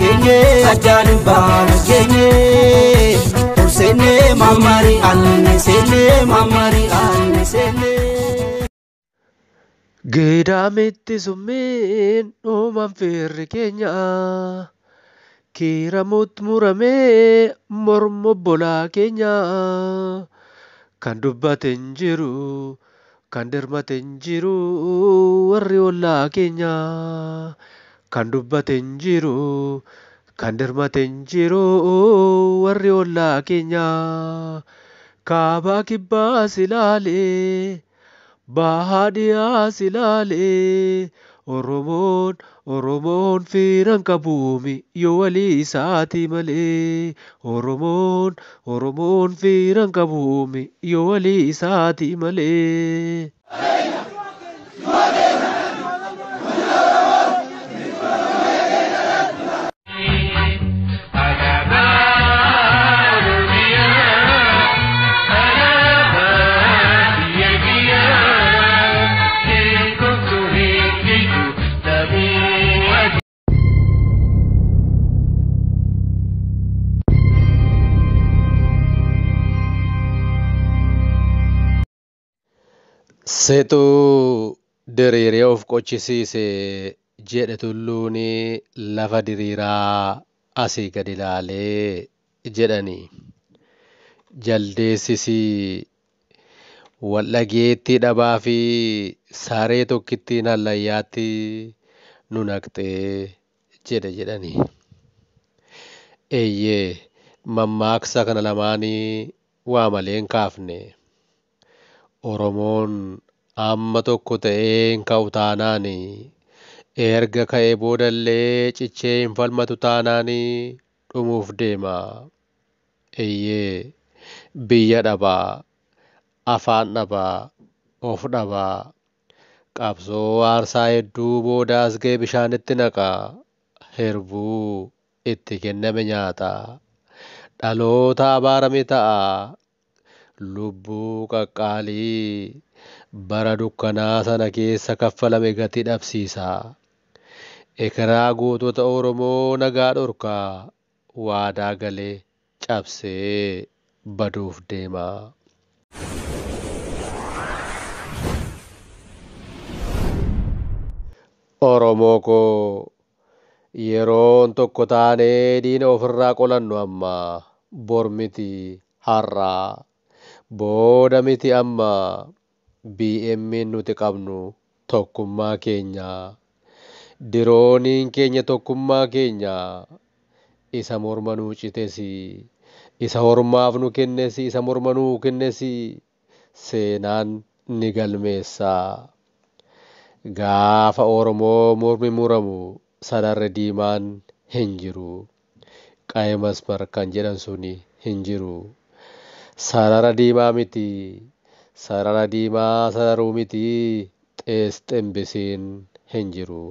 geenye addaan hin baanus geenye ol seennee mammari anne seennee mammari anne seennee. Gidaamitti summiin dhumaan firri keenya kiiramutti muramee morma obbolaa keenya kan dubbate hin jiru kan dirmate hin jiru warri ollaa keenya kan dubbate hin jiru kan dirmate hin jiru warri ollaa keenya kaabaa kibbaas ilaalee bahaa dhiyaas ilaalee Oromoon firan qabuumi yoo walii isaatii malee Oromoon firan qabuumi yoo walii isaatii malee. Seetuu diriiree of qochisiise jedhe tulluun lafa diriiraa asii gad ilaalee jedhani. Jaldeessis wal dhageettii dhabaa fi saree tokkittiin hallayyaatti nu naqxee jedhe jedhani. Eeyyee mammaaksa kana lamaanii waa malee hin kaafne. Oromoon amma tokko ta'ee hin ka'u taanaan erga ka'ee boodallee cichee hin falmatu taanaan dhumuuf deema. Eeyyee biyya dhabaa, afaan dhabaa, of dhabaa, qabsoo aarsaa hedduu booda as ga'e bishaanitti naqa, herbuu itti kenname nyaata, dhaloota abaarame ta'a. Lubbuu qaqqaalii bara dukkanaa sana keessa kaffalame gatii dhabsiisa. Ekeraa gootota Oromoo nagaa dhorkaa waadaa galee cabsee baduuf deema. Oromoo koo yeroon tokko taanee diina ofirraa qolannu amma bor miti har'a. Booda miti amma BM nuti qabnu tokkummaa keenya. Dirooniin keenya tokkummaa keenya. Isa morma nuu cites, isa hormaaf nu kennes, isa morma nuu kennes seenaan ni galmeessa. Gaafa Oromoo mormi muramu sararri diimaan hin jiru. Qaye masmar kan jedhan suni hin jiru. Sarara diimaa miti, sarara diimaa sararuu miti, xees xembisiin hin jiru.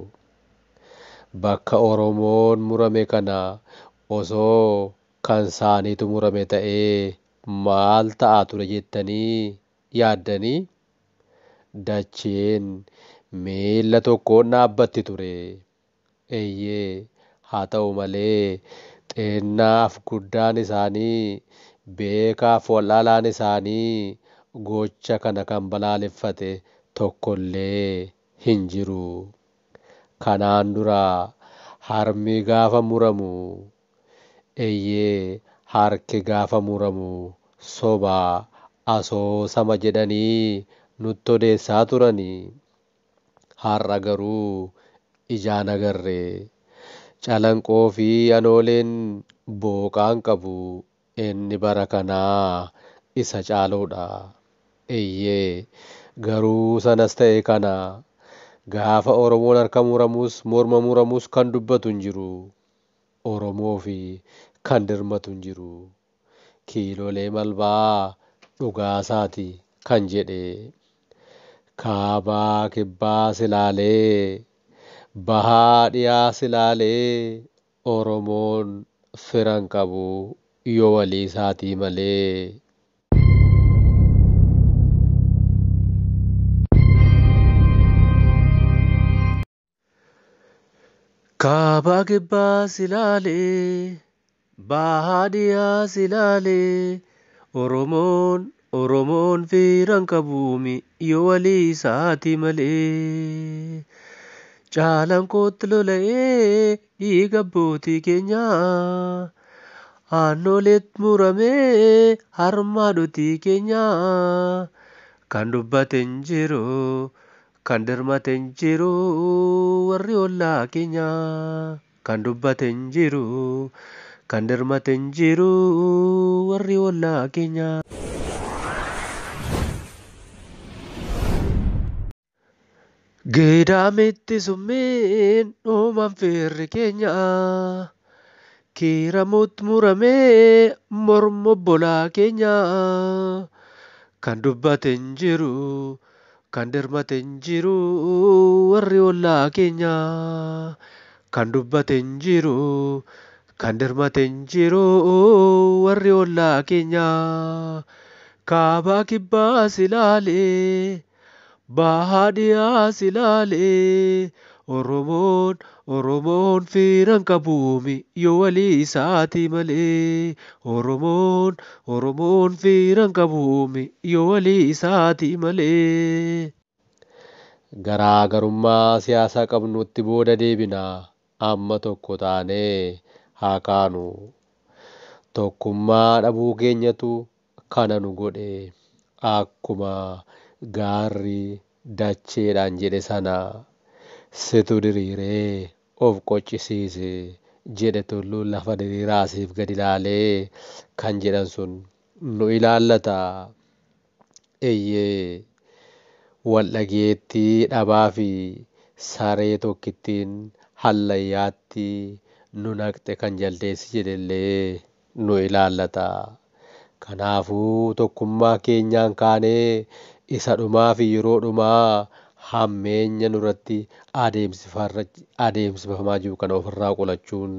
Bakka Oromoon murame kana osoo kan saaniitu murame ta'ee maal ta'a ture jettanii yaaddanii dacheen miilla tokkoon dhaabbatti ture. Eeyyee haa ta'u malee xinnaaf guddaan isaanii beekaaf wallaalaan isaanii gocha kana kan balaaleffate tokkollee hin jiru. Kanaan dura harmi gaafa muramu, eeyyee harki gaafa muramu soba asoosama jedhanii nutti odeessaa turanii. Har'a garuu ijaan agarre. Calanqoo fi anooleen booqaan qabu. Inni bara kanaa isa caaluudha. Eeyyee garuu sanas ta'e kana gaafa Oromoon harka muramus morma muramus kan dubbatu hin jiru. Oromoo fi kan dirmatu hin jiru. Kiilolee malbaa dhugaasaati kan jedhe. Kaabaa kibbaas ilaalee bahaa dhiyaas ilaalee Oromoon fira hin qabu yoo walii isaatii malee. Kaabaa kibbaa si ilaalee, bahaa dhiyaa si ilaalee, Oromoon fiiran qabuumi yoo walii isaati malee. Caalaan kootti lola'ee dhiiga abbootii keenyaa. Aannoleet muramee harmaa dhutii keenyaa. Kan dubbate hin jiru, kan dirmate hin jiru warri ollaa keenyaa. Kan dubbate hin jiru, kan dirmate hin jiru warri ollaa keenyaa. Gidaamitti summiin dhumaan firri keenya. Kiiramuutti muramee morma obbolaa keenya. Kan dubbate hin jiru, kan dirmate hin jiru warri ollaa keenya. Kan dubbate hin jiru, kan dirmate hin jiru warri ollaa keenya. Kaabaa kibbaa si ilaalee, bahaa dhiyaa si ilaalee, Oromoon fiiran qabuumi yoo walii isaati malee. Oromoon fiiran qabuumi yoo walii isaati malee. Garaagarummaa siyaasaa qabnutti booda deebina. Amma tokko taanee haa kaanu. Tokkummaa dhabuu keenyatu kana nu godhe. Akkuma gaarri dacheedhaan jedhe sana situ diriiree of qoccisiise jedhe tulluun lafa diriiraa asiif gad ilaalee kan jedhan sun nu ilaallata. Eeyyee, wal dhageettii dhabaa fi saree tokkittiin hallayyaatti nu naqxe kan jaldeessi jedhellee nu ilaallata. Kanaafuu tokkummaa keenyaan kaanee isa dhumaa fi yeroo dhumaa hammeenya nurratti adeemsifamaa jiru kana ofirraa qolachuun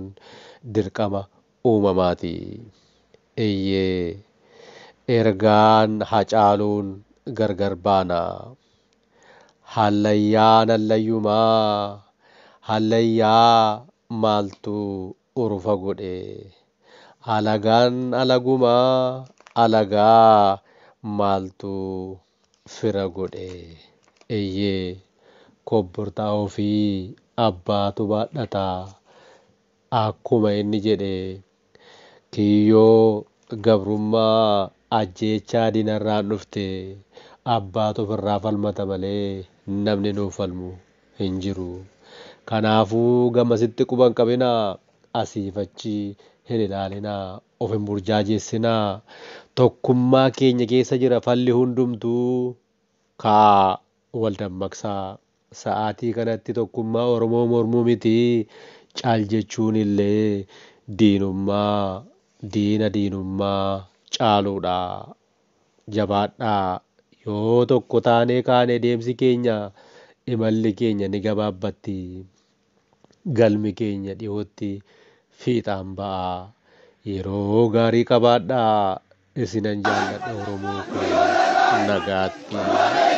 dirqama uumamaati. Eeyyee, ergaan Hacaaluun gargar baana. Hallayyaan hallayyumaa, hallayyaa maaltu urufa godhe? Alagaan alagumaa, alagaa maaltu fira godhe? Eeyyee, kobbortaa ofii abbaatu baadhata. Akkuma inni jedhe kiyyoo gabrummaa ajjeechaa diinarraan dhufte abbaatu ofirraa falmata malee namni nuuf falmu hin jiru. Kanaafuu gamasitti quba hin qabinaa, asiif achi hin ilaalinaa, of hin burjaajessinaa. Tokkummaa keenya keessa jira falli hundumtuu. Kaa wal dammaqsaa. Sa'aatii kanatti tokkummaa Oromoo mormuu miti caal jechuun illee diinummaa diina diinummaa caaluudha. Jabaadhaa. Yoo tokko taanee kaane deemsi keenya imalli keenya ni gabaabbatti. Galmi keenya dhiyootti fiixaan ba'a. Yeroo gaarii qabaadhaa. Isinan jaalladha Oromoo koo. Nagaatti.